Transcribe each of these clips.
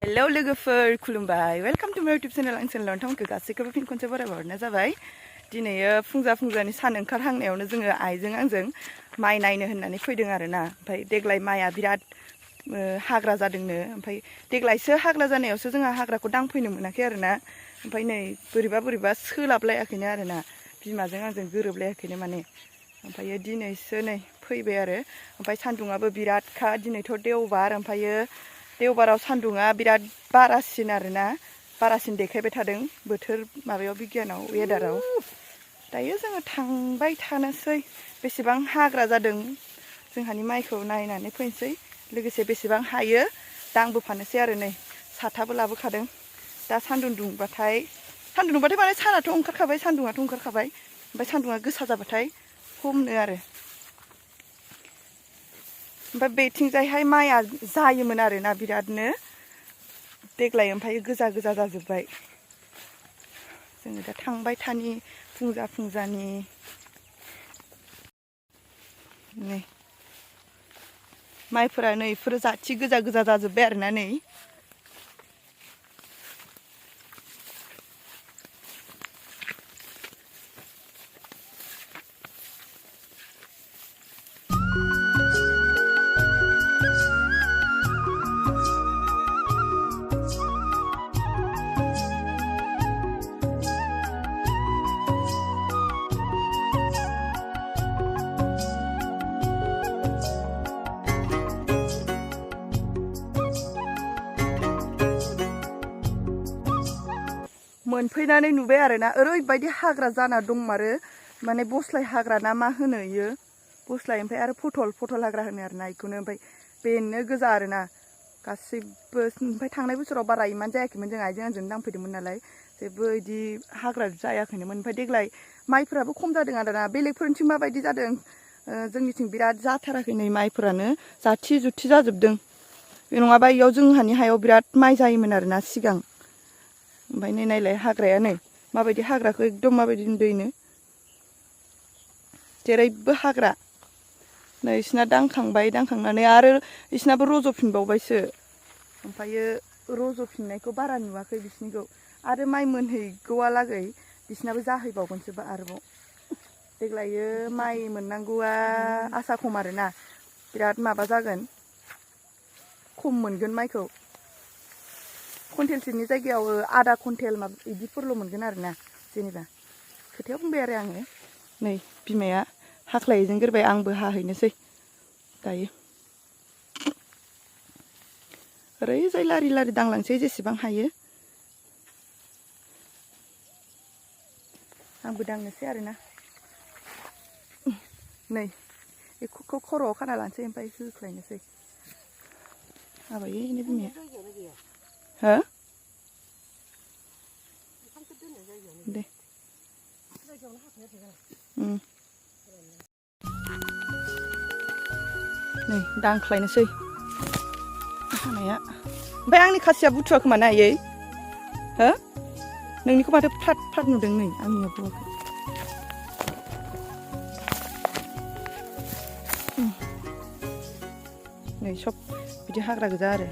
Hello लोगोफोर खुलुमबाय welcome to माय यूट्यूब चैनल आं चैनल नोंथांमोनखौ गासैखौबो फिन खनसे बरायहरनाय जाबाय दिनै फुंजानि सान ओंखारहांनायावनो जोङो आइजों आंजों माइ नायनो होननानै फैदों आरोना ओमफ्राय देग्लाय माइया बिराद हाग्रा जादोंनो ओमफ्राय देग्लायसो हाग्रा जानायावसो जोंहा हाग्राखौ दांफैनो मोनाखै आरोना ओमफ्राय नै बोरैबा सोलाबलायाखैनो आरोना बिमाजों आंजों गोरोबलायाखैनो माने ओमफ्राय दिनैसो नै फैबाय आरो ओमफ्राय सान्दुङाबो बिरादखा दिनैथ' देवबार ओमफ्राय देवबाराव सान्दुङा बिराद बारासिन आरोना बारासिन देखायबाय थादों बोथोर माबायाव बिगियानाव वेदाराव दायो जोङो थांबाय थानोसै बेसेबां हाग्रा जादों जोंहानि माइखौ नायनानै फैनोसै लोगोसे बेसेबां हायो दांबोफानोसै आरो नै साथाबो लाबोखादों दा सान्दुं दुंबाथाय माने सानाथ' ओंखारखाबाय सान्दुङाथ' ओंखारखाबाय ओमफ्राय सान्दुङा गोसा जाबाथाय हमनो आरो ओमफ्राय बेथिंजायहाय माइया जायोमोन आरोना बिरादनो देग्लाय ओमफ्राय गोजा जाजोब्बाय जोङो दा थांबाय थानि फुंजानि नै माइफोरा नै इफोरो जाथि गोजा जाजोब्बाय आरोना नै मोनफैनानै नुबाय आरोना ओरैबायदि हाग्रा जाना दंमारो माने बस्लाय हाग्रा ना मा होनो इयो बस्लाय ओमफ्राय आरो फटल हाग्रा होनो आरोना इखौनो ओमफ्राय बेनो गोजा आरोना गासैबो ओमफ्राय थांनाय बोसोराव बारा इमान जायाखैमोन जों आइजों आंजों दांफैदोंमोन नालाय जेबो इदि हाग्रा जायाखैनोमोन ओमफ्राय देग्लाय माइफोराबो खम जादों आरोना बेलेगफोरनिथिं माबायदि जादों जोंनिथिं बिराद जाथाराखै नै माइफोरानो जाथि जुथि जाजोबदों बे नङाबा इयाव जोंहानि हायाव बिराद माइ जायोमोन आरोना सिगां ओमफ्राय नै नायलाय हाग्राया नै माबायदि हाग्राखौ एकदम माबायदि दैनो जेरैबो हाग्रा नै इसिना दांखांनानै आरो इसिनाबो रज'फिनबावबायसो ओमफ्रायो रज'फिननायखौ बारा नुवाखै बिसिनिखौ आरो माइ मोनहैगौआलागै बिसिनाबो जाहैबावगोनसो आरोबाव देग्लायो माइ मोननांगौआ आसा खम आरोना बिराद माबा जागोन खम मोनगोन माइखौ कुन्टेलसेनि जायगायाव आधा कुन्टेल इदिफोरल' मोनगोन आरोना जेनेबा खोथायाव बुंबाय आरो आङो नै बिमाया हाख्लायैजों गोरबाय आंबो हाहैनोसै दायो ओरैजाय लारि दांलांसै जेसेबां हायो आंबो दांनोसै आरोना नै बेखौ खर'आव खाना लानोसै ओमफ्राय होख्लायनोसै माबायो बिमाया हो दे नै दांख्लायनोसै हानाया ओमफ्राय आंनि खासिया बुथुवा खोमा ना आयै हो नोंनिखौ माथो फ्राद नुदों नै आंनिया बुवाखै नै सब बिदि हाग्रा गोजा आरो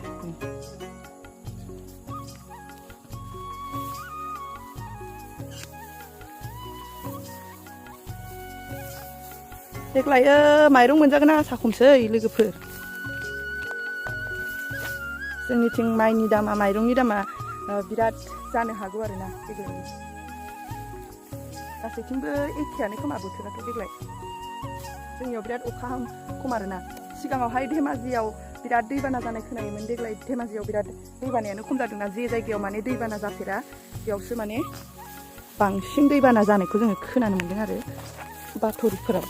देग्लाय माइरं मोनजागोन आसा खमसै लोगोफोर जोंनिथिं माइरंनि दामा बिराद जानो हागौ आरोना देग्लाय गासैथिंबो एखेयानो खोमा बोथोराथ' देग्लाय जोंनियाव बिराद अखा खम आरोना सिगाङावहाय धेमाजियाव बिराद दैबाना जानाय खोनायोमोन देग्लाय धेमाजियाव बिराद दैबानायानो खम जादोंना जे जायगायाव माने दैबाना जाफेरा बेयावसो माने बांसिन दैबाना जानायखौ जोङो खोनानो मोन्दों आरो बाथ'रिफोराव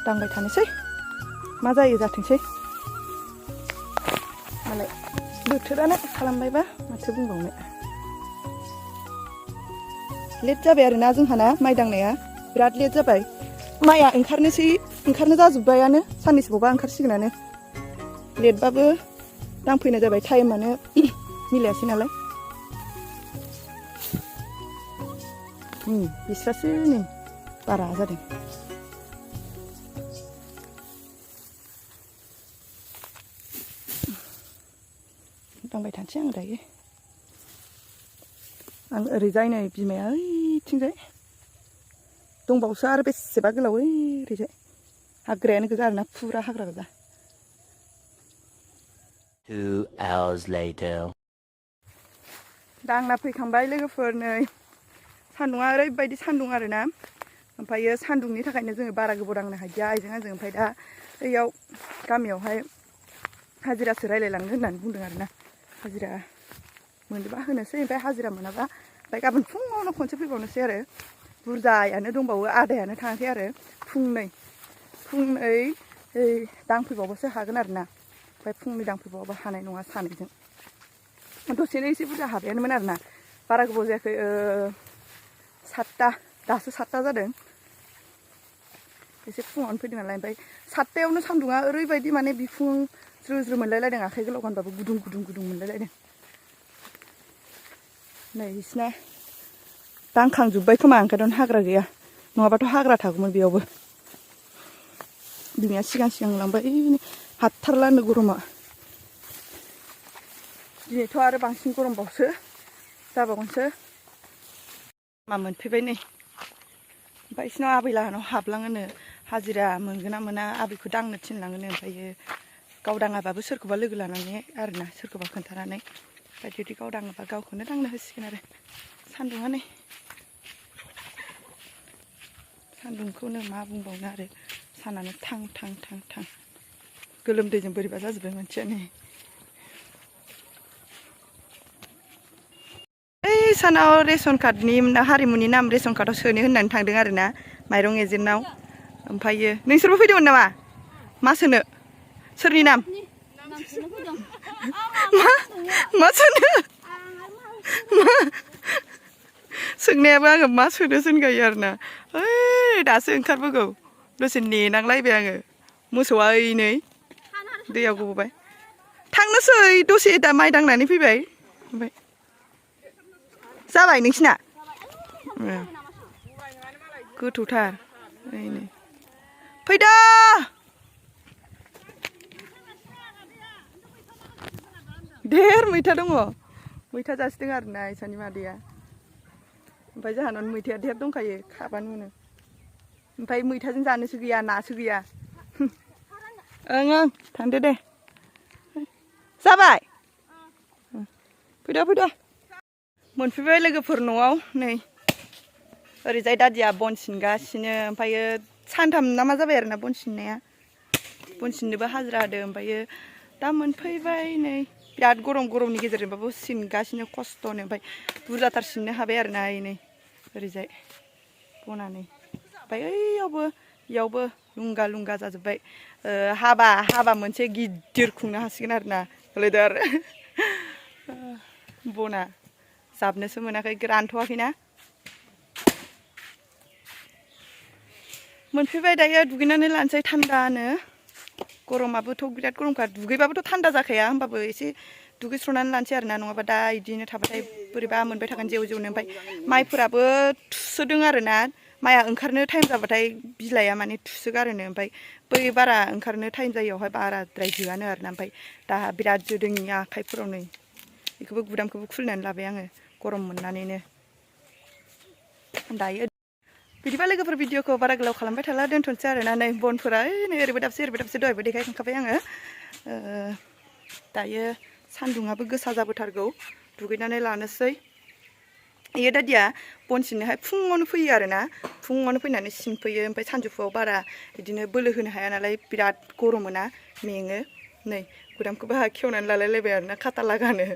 दांबाय थानोसै मा जायो जाथोंसै मालाय बोथोरानो खालामबायबा माथो बुंबावनो लेट जाबाय आरोना जोंहाना माइ दांनाया बिराद लेट जाबाय माइया ओंखारनो जाजोब्बायानो साननैसोबावबा ओंखारसिगोनानो लेटबाबो दांफैनाय जाबाय टाइमानो मिलायासै नालाय बिस्रासो नै बारा जादों दांबाय थानोसै आं दायो आं ओरैजाय नै बिमाया ओइथिंजाय दंबावोसो आरो बेसेबा गोलाव ओरैजाय हाग्रायानो गोजा आरोना फुरा हाग्रा गोजा 2 hours later दांना फैखांबाय लोगोफोर नै सान्दुङा ओरैबायदि सान्दुं आरोना ओमफ्रायो सान्दुंनि थाखायनो जोङो बारा गोबाव दांनो हादिया आइजों आंजों ओमफ्राय दा ओइयाव गामियावहाय हाजिरासो रायलायलांनो होननानै बुंदों आरोना हाजिरा मोनोबा होनोसै ओमफ्राय हाजिरा मोनाबा ओमफ्राय गाबोन फुङावनो खनसे फैबावनोसै आरो बुरजायानो दंबावो आदायानो थाङाखै आरो फुंनै दांफैबावबासो हागोन आरोना ओमफ्राय फुंनै दांफैबावाबा हानाय नङा सानैजों दसेनो एसे बुरजा हाबायानोमोन आरोना बारा गोबाव जायाखै 7टा दासो 7टा जादों एसे फुङावनो फैदों नालाय ओमफ्राय 7टायावनो सान्दुङा ओरैबायदि माने बिखुं ज्रो ज्रो मोनलायलायदों आखाइ गोलाव गानबाबो गुदुं मोनलायलायदों नै बिसिना दांखांजोब्बाय खोमा ओंखायनो हाग्रा गैया नङाबाथ' हाग्रा थागौमोन बेयावबो बिमाया सिगां लांबाय हाथारलानो गरमा दिनैथ' आरो बांसिन गरमबावसो जाबावगोनसो मा मोनफैबाय नै ओमफ्राय बिसिनाव आबै लाहानाव हाबलाङोनो हाजिरा मोनगोन ना मोना आबैखौ दांनो थिनलाङोनो ओमफ्रायो गाव दाङाबाबो सोरखौबा लोगो लानानै आरोना सोरखौबा खोन्थानानै ओमफ्राय जुदि गाव दाङोबा गावखौनो दांनो होसिगोन आरो सान्दुङा नै सान्दुंखौनो मा बुंबावनो आरो सानानो थां गोलोमदैजों बोरैबा जाजोब्बाय मानसिया नै सानाव रेशन कार्डनि हारिमुनि नाम रेशन कार्डआव सोनो होननानै थांदों आरोना माइरं एजेन्टनाव ओमफ्रायो नोंसोरबो फैदोंमोन नामा मा सोनो सोरनि नाम मा सोनो सोंनायाबो आङो मा सोनो सोंगायो आरोना ओइ दासो ओंखारबोगौ दसे नेनांलायबाय आङो मोसौआ ओइ नै दैयाव गबोबाय थांनोसै दसे दा माइ दांनानै फैबाय ओमफ्राय जाबाय नोंसिना गोथौथार नै फैदो देर मैथा दङ मैथा जासिदों आरोना इसानि मादैया ओमफ्राय जोंहानाव मैथाया देर दंखायो खाबानो मोनो ओमफ्राय मैथाजों जानोसो गैया नासो गैया ओं थांदो दे जाबाय फैदो मोनफैबाय लोगोफोर न'आव नै ओरैजाय दादिया बन सिनगासिनो ओमफ्रायो सानथाम ना मा जाबाय आरोना बन सिननाया बन सिननोबो हाजिरा होदों ओमफ्रायो दा मोनफैबाय नै बिराद गरमनि गेजेरजोंबाबो सिनगासिनो खस्थ'नो ओमफ्राय बुरजाथार सिननो हाबाय आरोना नै ओरैजाय बनानै ओमफ्राय इयावबो लुंगा जाजोब्बाय हाबा मोनसे गिदिर खुंनो हासिगोन आरोना होलायदो आरो बना जाबनोसो मोनाखै रानथ'वाखैना मोनफैबाय दायो दुगैनानै लानोसै थान्दानो गरमाबोथ' बिराद गरमखा दुगैबाबोथ' थान्दा जाखाया होमबाबो एसे दुगैस्र'नानै लानोसै आरोना नङाबा दा इदिनो थाबाथाय बोरैबा मोनबाय थागोन जेवनो ओमफ्राय माइफोराबो थुसोदों आरोना माइआ ओंखारनो टाइम जाबाथाय बिलाइआ माने थुसोगारोनो ओमफ्राय बै बारा ओंखारनो टाइम जायैयावहाय बाराद्राय जोआनो आरोना ओमफ्राय दा बिराद जोदों आखाइफोराव नै बेखौबो गुदामखौबो खुलिनानै लाबाय आङो गरम मोननानैनो दायो बिदिबा लोगोफोर भिडिअखौ बारा गोलाव खालामबाय थाला दोनथ'नोसै आरोना नै बनफोरा नै ओरैबो दाबसे दहायबो देखायखांखाबाय आङो दायो सान्दुङाबो गोसा जाबोथारगौ दुगैनानै लानोसै इयो दादिया बन सिननोहाय फुङावनो फैयो आरोना फुङावनो फैनानै सिनफैयो ओमफ्राय सानजौफुआव बारा बिदिनो बोलो होनो हाया नालाय बिराद गरमोना मेङो नै गुदामखौबो खेवनानै लालायलायबाय आरोना खाथा लागानो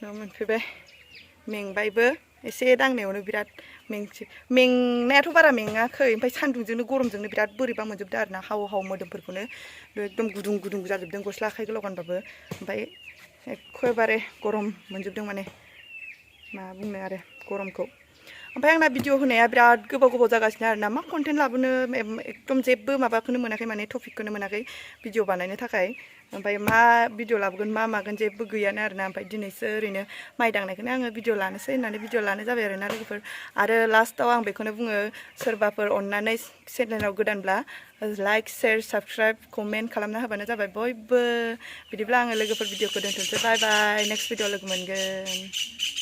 न' मोनफैबाय मेंबायबो एसे दांनायावनो बिराद मेंनायाथ' बारा मेङाखै ओमफ्राय सान्दुंजोंनो गरमजोंनो बिराद बोरैबा मोनजोबदों आरोना हाव मोदोमफोरखौनो एकदम गुदुं जाजोबदों गस्ला आखाइ गोलाव गानबाबो ओमफ्राय एखेबारे गरम मोनजोबदों माने मा बुंनो आरो गरमखौ ओमफ्राय आंना भिडिअ होनाया बिराद गोबाव जागासिनो आरोना मा कन्टेन्ट लाबोनो एकदम जेबो माबाखौनो मोनाखै माने टपिकखौनो मोनाखै भिडिअ बानायनो थाखाय ओमफ्राय मा भिडिअ लाबोगोन मा मागोन जेबो गैयानो आरोना ओमफ्राय दिनैसो ओरैनो माइ दांनायखौनो आङो भिडिअ लानोसै होननानै भिडिअ लानाय जाबाय आरोना लोगोफोर आरो लास्टाव आं बेखौनो बुङो सोरबाफोर अननानै चेनेलाव गोदानब्ला लाइक शेयार साबस्क्राइब कमेन्ट खालामना होबानो जाबाय बयबो बिदिब्ला आङो लोगोफोर भिडिअखौ दोनथ'नोसै बाय बाय नेक्स्ट भिडिअ लोगो मोनगोन